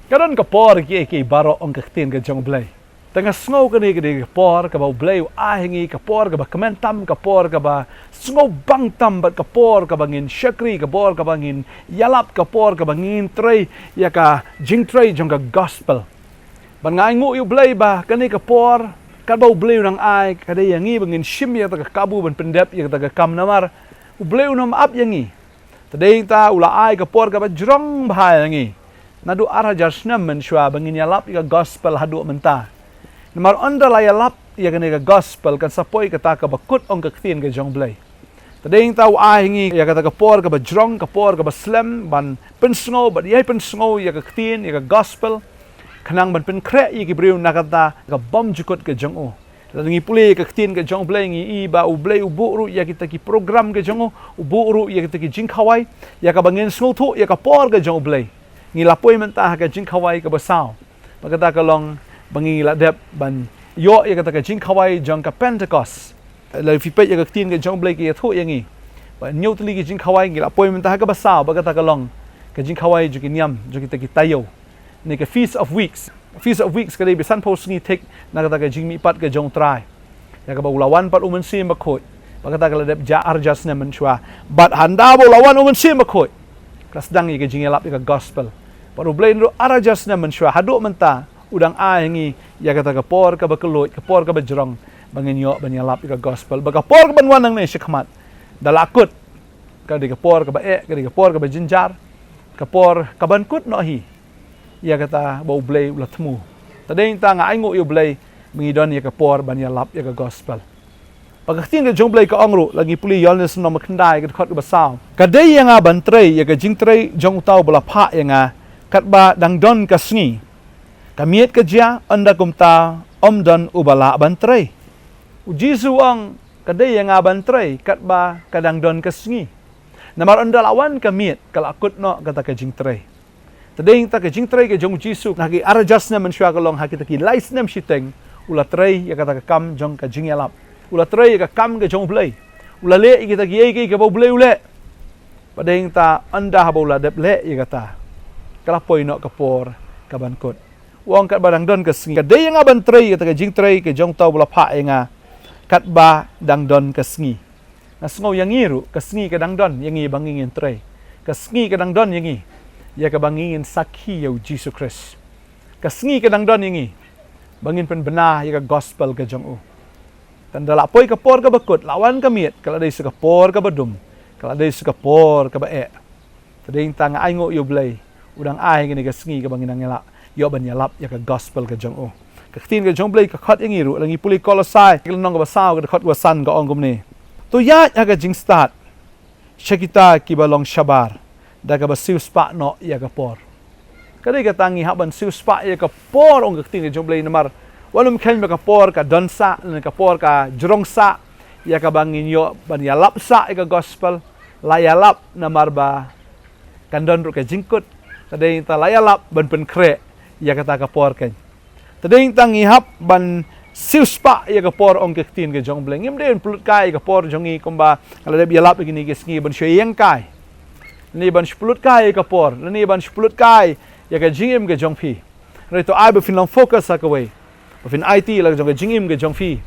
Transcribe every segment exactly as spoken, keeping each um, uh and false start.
Ka don ka por kiei kiei baroh, ong ka ktien ka jong U Blei. Te nga sngew kane ka dei ka por kaba U Blei u ai ha ngi, ka por kaba kmen tam, ka por kaba sngewbang tam, bad ka por kaba ngin shakri, ka por kaba ngin ïalap, ka por kaba ngin trei ïa ka jingtrei jong ka gospel. Bad nga ainguh ïa U Blei ba kane ka por, katba U Blei u nang ai ka dei ïa ngi ba ngin shim ïa kata ka kabu ban pyndep ïa kata ka kam, namar U Blei un ym ap ïa ngi. Te dei ta u la ai ka por kaba jrong bha ïa ngi. Naduh ar hajar snem mynshuwa ba ngin ïalap ïa ka gospel haduh mynta. Namar ynda la ïalap ïa kane ka gospel, kan sa poi kata kaba kut, ong ka ktien ka jong U Blei. Te dei ta u ai ha ngi ïa kata ka por kaba jrong, ka por kaba slem ban pynsngew bad ïai pynsngew ïa ka ktien, ïa ka gospel, khnang ban pynkhreh ïa ki briew na kata ka bymjukut ka jong u. Lada ngi pule ïa ka ktien ka jong U Blei, ngi i ba U Blei u buh ruh ïa kita ki program ka jong u, u buh ruh ïa kita ki jingkhawai, ïa kaba ngin sngewthuh ïa ka por ka jong U Blei. Ngi la poi mynta ha ka jingkhawai kaba saw. Ba kata ka long ba ngi la dep ban ïoh ïa kata ka jingkhawai jong ka Pentecost. Lada phi peit ïa ka ktien ka jong U Blei, ka ïathuh ïa ngi ba hynñiew tylli ki jingkhawai, ngi la poi mynta ha kaba saw, ba kata ka long ka jingkhawai jong ki niam, jong kita ki taïew. Ne ka Feast of Weeks. Feast of Weeks ka dei ba sanphew sngi thik na kata ka jingmihpat ka jong U Trai, ïa kaba u la wan pat U Mynsiem Bakhuid. Ba kata ka la dep jia ar hajar snem mynshuwa. Bad hynda ba u la wan U Mynsiem Bakhuid, ka la sdang ïa ka jingïalap ïa ka gospel. Bad U Blei naduh ar hajar snem mynshuwa haduh mynta u dang ai ha ngi ïa kata ka por kaba kylluid, ka por kaba jrong, ba ngin ïoh ban ïalap ïa ka gospel. Ba ka por kaban wan nangne shakhmat, da la kut, ka dei ka por kaba eh, ka dei ka por kaba jynjar, ka por kaban kut noh hi ïa kata ba U Blei u la thmu. Te dei ta nga ainguh ïa U Blei ba ngi don ïa ka por ban ïalap ïa ka gospel. Ba ka ktien ka jong U Blei ka ong ruh, lada ngi pule Ïoannis lynnong ba khyndai, ka dkhot kaba saw: Ka dei ïa nga ban trei ïa ka jingtrei jong uta uba la phah ïa nga, katba dang don ka sngi. Ka miet ka jia, ynda kumta ym don uba lah ban trei. U Jisu u ong, ka dei ïa nga ban trei katba ka dang don ka sngi. Namar ynda la wan ka miet, ka la kut noh kata ka jingtrei. Te dei ta ka jingtrei ka jong U Jisu na ki ar hajar snem mynshuwa ka long ha kita ki lai snem shiteng, u la trei ïa kata ka kam jong ka jingïalap. U la trei ïa ka kam ka jong U Blei. U la leh ïa kita kiei kiei kaba U Blei u leh. Ba dei ta ynda haba u la dep leh ïa kata, ka la poi noh ka por kaban kut. U ong, katba dang don ka sngi. Ka dei ïa nga ban trei ïa kata ka jingtrei ka jong uta uba la phah ïa nga, katba dang don ka sngi. Nga sngew ïa ngi ruh, ka sngi ka dang don ïa ngi ba ngi ngin trei. Ka sngi ka dang don ïa ngi ïa kaba ngi ngin sakhi ïa U Jisu Khrist. Ka sngi ka dang don ïa ngi ba ngin pynbna ïa ka gospel ka jong u. Te ynda la poi ka por kaba kut, la wan ka miet, ka la dei sa ka por kaba dum, ka la dei sa ka por kaba eh. Te dei ta nga ainguh ïa U Blei, u dang ai kane ka sngi kaba ngin nang ïalap, ïoh ban ïalap ïa ka gospel ka jong u. Ka ktien ka jong U Blei ka khot ïa ngi ruh, lada ngi pule Kolosai, ka lynnong kaba saw, ka dkhot kaba san, ka ong kumne: To ïaid ha ka jingstad sha kita kiba long shabar, da kaba siewspah noh ïa ka por. Ka dei kata, ngi hap ban siewspah ïa ka por, ong ka ktien ka jong U Blei, namar wat nym kheiñ ba ka por ka don sah, lane ka por ka jrong sah ïa kaba ngin ïoh ban ïalap sah ïa ka gospel. La ïalap namar ba kan don ruh ka jingkut. Te dei ta la ïalap ban pynkhreh ïa kata ka por keiñ. Te dei ta ngi hap ban siewspah ïa ka por, ong ka ktien ka jong U Blei. Ngim dei ban pynlut kai ïa ka por jong ngi kumba nga la dep ïalap ïa kine ki sngi ban shu ïeng kai, lane ban shu pynlut kai ïa ka por, lane ban shu pynlut kai ïa ka jingim ka jong phi. Hynrei to ai ba phin long focus ha kawei, ba phin aiti la ka jong ka jingim ka jong phi,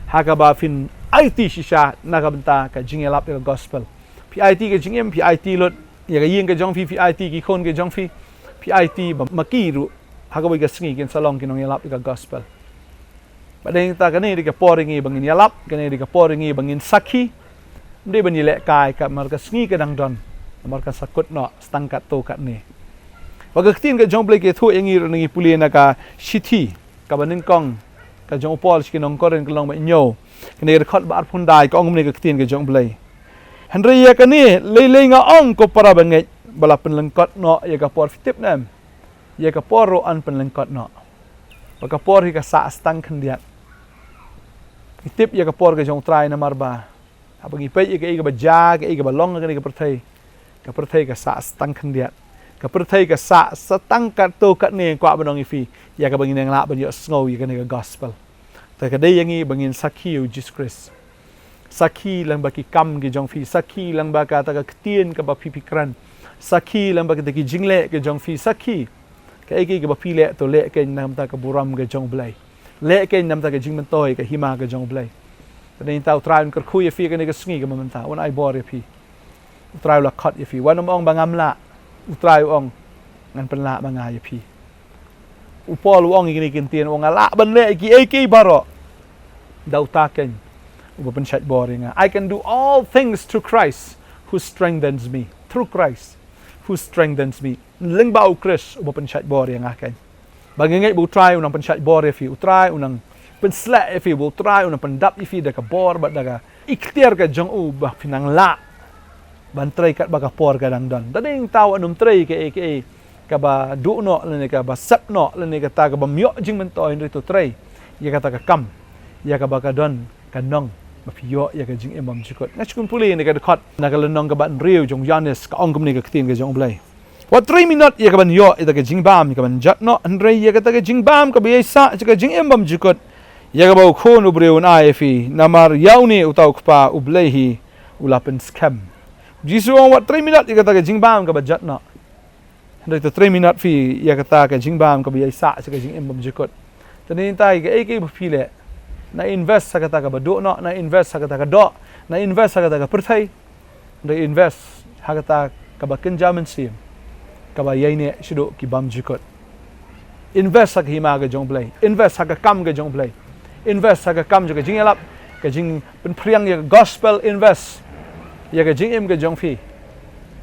ha kaba phin aiti shisha na ka bynta ka jingïalap ïa ka gospel. Phi aiti ka jingim, phi aiti lut ïa ka ïing ka jong phi, phi aiti ki khun ka jong phi, phi aiti ba ma ki ruh ha kawei ka sngi kin sa long ki nongïalap ïa ka gospel. Ba dei ta kane dei ka por ïa ngi ba ngin ïalap, kane dei ka por ïa ngi ba ngin sakhi. Ym dei ban ïaleh kai, namar ka sngi ka dang don, namar kan sa kut noh sa tang katto katne. Ba ka ktien ka jong U Blei ka ïathuh ïa ngi ruh, lada ngi pule na ka shithi kaba nyngkong ka jong u Paul sha ki nong Korinth, ka lynnong ba hynñiew, kane ka dkhot ba arphew khyndai, ka ong kumne ka ktien ka jong U Blei: Hynrei ïa kane lei lei nga ong, ko para bangeit, ba la pynlyngkot noh ïa ka por. Phi tip ne em ïa ka por ruh yn pynlyngkot noh? Ba ka por hi ka sah sa tang khyndiat. Ngi tip ïa ka por ka jong U Trai namar ba haba ngi peit ïa kaei kaba jia, kaei kaba long ha kane ka pyrthei, ka pyrthei ka sah sa tang khyndiat. Ka pyrthei ka sah sa tang katto katne, kwah ban ong ïa phi, ïa kaba ngin nang lah ban ïohsngew ïa kane ka gospel. Te ka dei ïa ngi ba ngin sakhi ïa U Jisu Khrist. Sakhi lyngba ki kam ki jong phi, sakhi lyngba kata ka ktien kaba phi, phi kren, sakhi lyngba kita ki jingleh ki jong phi, sakhi Kaei kaei kaba phi leh, to leh kein na ka bynta ka burom ka jong U Blei. Leh kein na ka bynta ka jingmyntoi ka hima ka jong U Blei. Te nangta U Trai un kyrkhu ïa phi kane ka sngi kaba mynta, un ai bor ïa phi. U Trai u la khot ïa phi. Wat nym ong ba ngam lah. U Trai u ong, ngan pynlah ma nga ïa phi. U Paul u ong ïa kine ki ktien, u ong, nga lah ban leh ïa kiei kiei baroh da uta kein uba pynshait bor ïa nga. I can do all things through Christ who strengthens me. Through Christ who strengthens me. Lyngba U Khrist uba pynshait bor ïa nga kein. Ba nga ngeit ba U Trai u nang pynshait bor ïa phi, U Trai u nang pynshlur ïa phi, ba U Trai u nang pyndap ïa phi da ka bor bad da ka iktiar ka jong u ba phin nang lah ban trei katba ka por ka dang don. Te nangta wat nym trei kaei kaei kaba duh noh lane kaba sep noh lane kata kaba ym ïoh jingmyntoi, hynrei to trei ïa kata ka kam, ïa kaba ka don ka nong ba phi ïoh ïa ka jingim bymjukut. Nga shu pule ïa kane ka dkhot na ka lynnong kaba hynriew jong u Ïoannis, ka ong kumne ka ktien ka jong U Blei. Wat trei minot ïa kaban ïoh ïa ka jingbam kaban jot noh, hynrei ïa kata ka jingbam kaba ïaisah sha ka jingim bymjukut, ïa kaba U Khun u briew un ai ïa phi, namar ïa une uta U Kpa U Blei hi u la pynskhem. U Jisu u ong wat trei minot ïa kata ka jingbam kaba jot noh, hynrei to trei minot phi ïa kata ka jingbam kaba ïaisah sha ka jingim bymjukut. Te nangta kaei kaei ba phi leh, na invest ha kata kaba duh noh, na invest ha kata ka doh, na invest ha kata ka pyrthei, hynrei invest ha kata kaba kynja mynsiem, kaba ïaineh shaduh ki bymjukut. Invest ha ka hima ka jong U Blei, invest ha ka kam ka jong U Blei, invest ha ka kam jong ka jingïalap, ka jingpynphriang ïa ka gospel, invest ïa ka jingim ka jong phi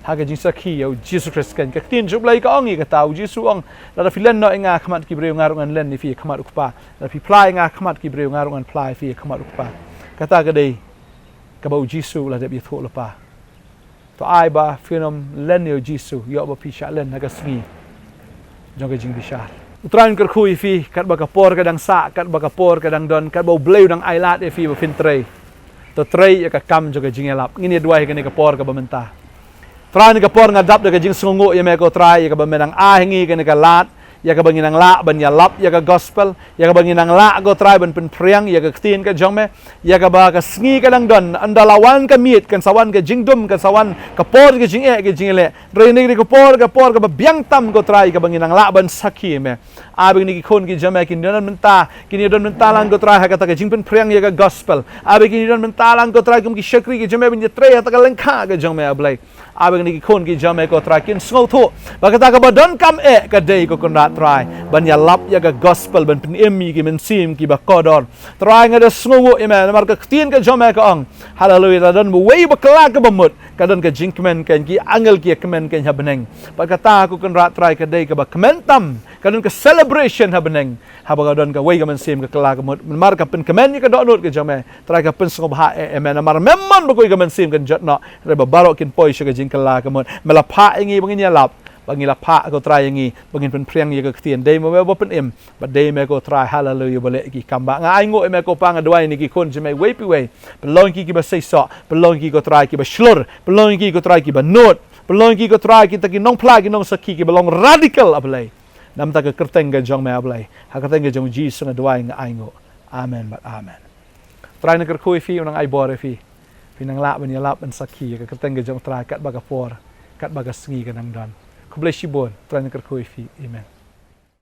ha ka jingsakhi ïa U Jisu Khrist kein. Ka ktien jong U Blei ka ong ïa kata, U Jisu u ong, lada phi len noh ïa nga ha khmat ki briew, nga ruh ngan len ïa phi ha khmat U Kpa. Lada phi phla ïa nga ha khmat ki briew, nga ruh ngan phla ïa phi ha khmat U Kpa. Kata ka dei kaba U Jisu u la dep ïathuh lypa. To ai ba phin ym len ïa U Jisu, ïoh ba phi shah len ha ka sngi jong ka jingbishar. U Trai un kyrkhu ïa phi katba ka por ka dang sah, katba ka por ka dang don, katba U Blei u dang ailad ïa phi ba phin trei. To trei ïa ka kam jong ka jingïalap. Ngin ïa duwai ha kane ka por kaba mynta. Trai, ha kane ka por nga dap da ka jingsngewnguh ïa me ko Trai, ïa kaba me nang ai ha ngi kane ka lad, ïa kaba ngi nang lah ban ïalap ïa ka gospel, ïa kaba ngi nang lah ko Trai ban pynphriang ïa ka ktien ka jong me, ïa kaba ka sngi ka dang don, ynda la wan ka miet, kan sa wan ka jingdum, kan sa wan ka por ka jingeh ka jingeh. Hynrei kane ka por, ka por kaba biang tam ko Trai, kaba ngi nang lah ban sakhi ïa me. Ai ba kine ki khun ki jong me kin ïadon bynta, kin ïadon bynta lang ko Trai ha kata ka jingpynphriang ïa ka gospel. Ai ba kin ïadon bynta lang ko Trai kum ki shakri ki jong me ban ïatrei ha kata ka lyngkha ka jong me, A Blei. Ai ba kine ki khun ki jong me ko Trai kin sngewthuh ba kata kaba donkam eh ka dei ko Kynrad Trai, ban ïalap ïa ka gospel, ban pynim ïa ki mynsiem kiba kordor. Trai, nga da sngewnguh ïa me namar ka ktien ka jong me ka ong, haleluia, la don uwei uba kylla kaba mut, ka don ka jingkmen kein, ki angel ki ïakmen kein ha bneng. Bad kata ko Kynrad Trai ka dei kaba kmen tam, ka don ka celebration ha bneng, haba ka don kawei ka mynsiem ka kylla ka mut, namar ka pynkmen ïa ka dohnud ka jong me. Trai, ka pynsngewbha eh ïa me, namar mem mon ba kawei ka mynsiem kan jot noh, hynrei ba baroh kin poi sha ka jingkylla ka mut. Me la phah ïa ngi ba ngin ïalap, ba ngi la phah ko Trai ïa ngi ba ngin pynphriang ïa ka ktien. Dei ma me ba pynim, bad dei me ko Trai, haleluia, ba leh ki kam ba. Nga ainguh ïa me ko Pa, nga duwai ïa kine ki khun jong me uwei pa uwei, pynlong ïa ki kiba seisoh, pynlong ïa ki ko Trai kiba shlur, pynlong ïa ki ko Trai kiba nud, pynlong ïa ki ko Trai kita ki nongphla, ki nongsakhi kiba long radical, A Blei. Na ka bynta ka kyrteng ka jong me, A Blei. Ha ka kyrteng ka jong U Jisu nga duwai, nga ainguh. Amen bad amen. Trai un kyrkhu ïa phi, un nang ai bor ïa phi. Phin nang lah ban ïalap ban sakhi ïa ka kyrteng ka jong U Trai katba ka por, katba ka sngi ka nang don. Khublei shibun. Trai un kyrkhu ïa phi. Amen.